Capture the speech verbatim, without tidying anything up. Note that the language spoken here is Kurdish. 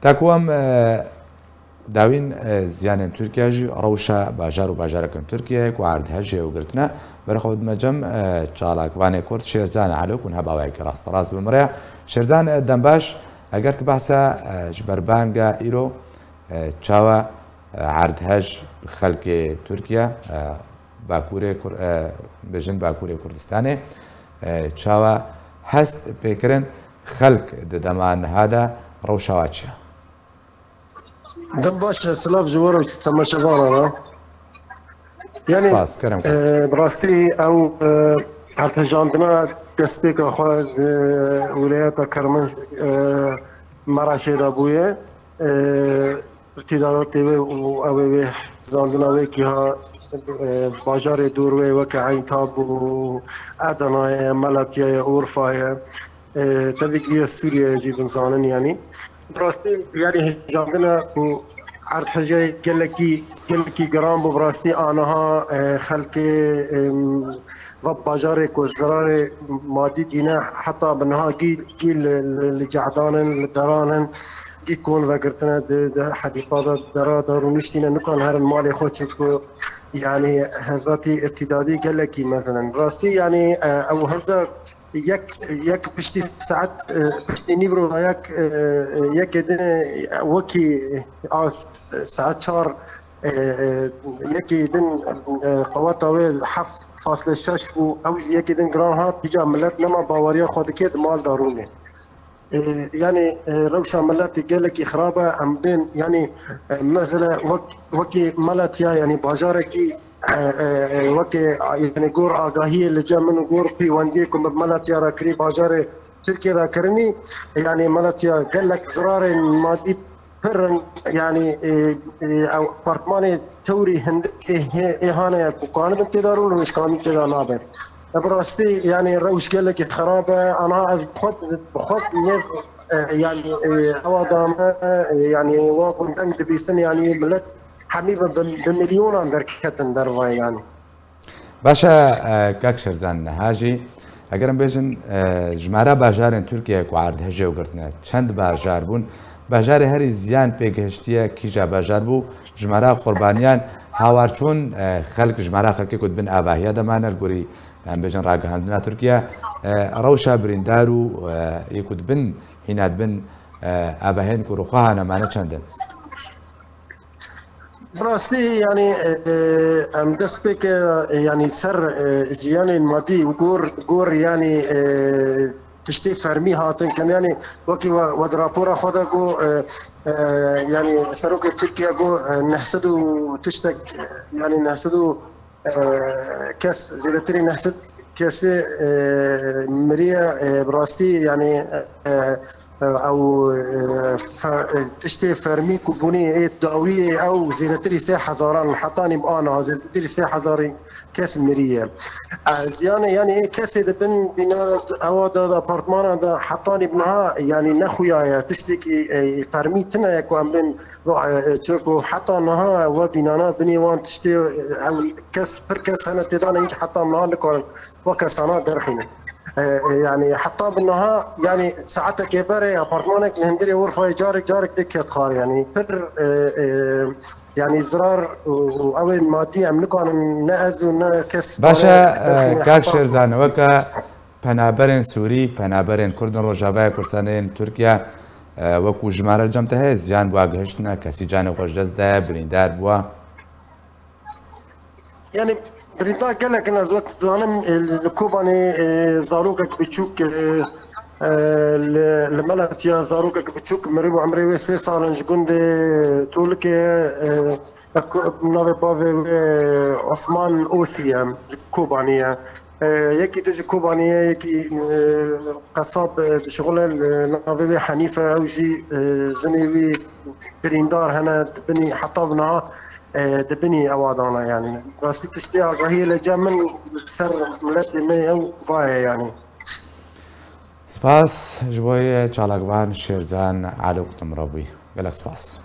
Taku em, e, dawîn, e, ziyanên Tirkiye jî rewşa bajar û bajarekên Tirkiye ku erdhejê û girtine, berxwe dime cem, e, çalakvanê Kurd Şêrzan Elo ku niha bawayekî rasterast bi min re ye. Şêrzan, e, dem baş, eger tu behsa, e, ji berbanga îro, e, çawa, e, erdhej bi xelkê Tirkiye, e, Bakurê Kur-, e, bêjin Bakurê Kurdistanê, e, çawa hest pê kirin, xelk di dema niha de rewşa wa çi ye? Dem baş, silav ji we re û temaşevanan re. Yani, Spas, kerem e, kir. Bi rastî ew, e, erdhejandina destpêka xwe di wilayeta Kermenc, e, Meraşê de bûye. E, Îtîdalatê wê û ew ê wê zandina wê giha, e, bajarê dor wê weke Eyntab û Edenayê, Melatiyayê, Urfayê, e, tevî giya Sûriyeyê jî bin zanin, yanî. Bi rastî, yanî hejandina ku erdhejê gelekî, gelekî giran bû, bi rastî aniha, e, xelkê, e, va bajarê ku zirarê madî dîne, heta bi niha gî, gî li, li, li cehdan in, li deran in, gî kon vegirtine di, di hedîqa de, dera de rûniştîne, nikan herin malê xwe, çi ku, yanî hezatî îtîdadî gelekî mezin in. Rastî, yanî, e, ew heza yek, yek piştî saet, e, piştî nîvro da yek, e, e, yekê din, e, wekî a s-, saet çar, e, e, yekê din, e, qeweta wê heft fasle şeş bû, ew jî yekê din giran hat, îca milet nema baweriya xwe dike di mal de rûnê. E, yanî, e, rewşa miletê gelekî xirab e, em bên, yanî, e, mesela wek, wekî Melatiya, yanî bajarekî, e, e, e, wekê, yanî gor agahiyê li cem min û gor pêwendiyê ku min Melatiya re kirî, bajarê Tirkiye de kirinî, yanî Melatiya gelek zirarên madî pir in, yanî, e, e, ew apartmanê tewrî hindik ê, ê, ê hane ye ku kanibin tê de rûn, rûnişkanî tê de nabe. E, bi rastî, yanî rewş gelekî xirab e. Ana ez bi xwe, bi xwe nêv, e, yanî, e, ewa dame, e, yanî wa ku deng dibîsin, yanî milet hemî bi, bi, bi milyonan derketin dervayê, yanî. Baş e, e, kak Şêrzan, niha jî, eger em bêjin, e, jimara bajarên Tirkiye ku erdhejê û girtine, çend bajar bûn? Bajarê herî ziyan pê gihiştiye kîja bajar bû? Jimara qurbaniyan hawar çûn, e, xelk, jimara xelkê ku di bin avahiya de mane, li gorî, em bêjin, ragihandina Tirkiye, e, rewşa birîndar û, e, yê ku di bin hîna di bin, e, avahiyên ku rûxwe hane mane çend in? Bi rastî, yanî, e, em dest pê ke, e, yanî ser, e, jiyanên madî û gor, gor, yanî, e, tiştê fermî hatin kem. Yanî wekî we, we di rapora xwe de got, e, e, yanî serokê Tirkiye got, e, neh sed û tiştek, yanî neh sed û e, kes, zêdetirî neh sed kesê, e, miriye, e, bi rastî, yanî, e, e, ew, e, fe-, e, tiştê fermî ku bûnî ê dawiyê ew zêdetirî sê hezaran, hetanî bi aniha zêdetirî sê hezarî kes miriye. E, ziyanê, yanî ê kesê di bin bîna ewa de, de apartmana de hetanî bi niha, yanî nexuyaye, tiştekî, e, fermî tune ye ku em bên Çunku heta niha we bînana binê wan tiştê, ew kes, pir kes hene tê de ne, heta niha nikarin we kesana derxînin. E, e, yanî heta bi niha, yanî saetekê berê apartmanek li hundirê Urfayê carek carek tê ket xar, yanî pir, e, e, yanî zirar û, û ew ê madî em nikarin, ne ez û ne kes. Baş e, kare derxîne, e, kak heta Şêrzan, weke Penaberên Sûrî, penaberên Kurd in Rojavayê Kurdistanê yên Tirkiye, e, wekû jimare li cem te heye, ziyan bi wan gihiştine, kesî canê xwe ji dest daye, birîndar bûye. Yani, birîndar gelek in, ez wek dizanim, e, li Kobanê, e, zarokek biçûk, e, e, li, li Melatiya zarokek biçûk, mirî bû, emrê wê sê sal in, ji gundê Tolikê, e, navê bavê wê Osman Osî ye, ji Kobanê ye. E, yekî din ji Kobanê ye, yekî, e, qesab, e, dişixule, e, navê wê Henîf e, ew jî, e, jinê wî birîndar hene, di binî, heta vina, e, di binî ewa dana, yanî. Rastî tiştê agahiyê li cem min ser miletê me ew vaye, yanî. Spas ji bo yê çalakvan Şêrzan Elo ku tu min re bûyî. Gelek spas.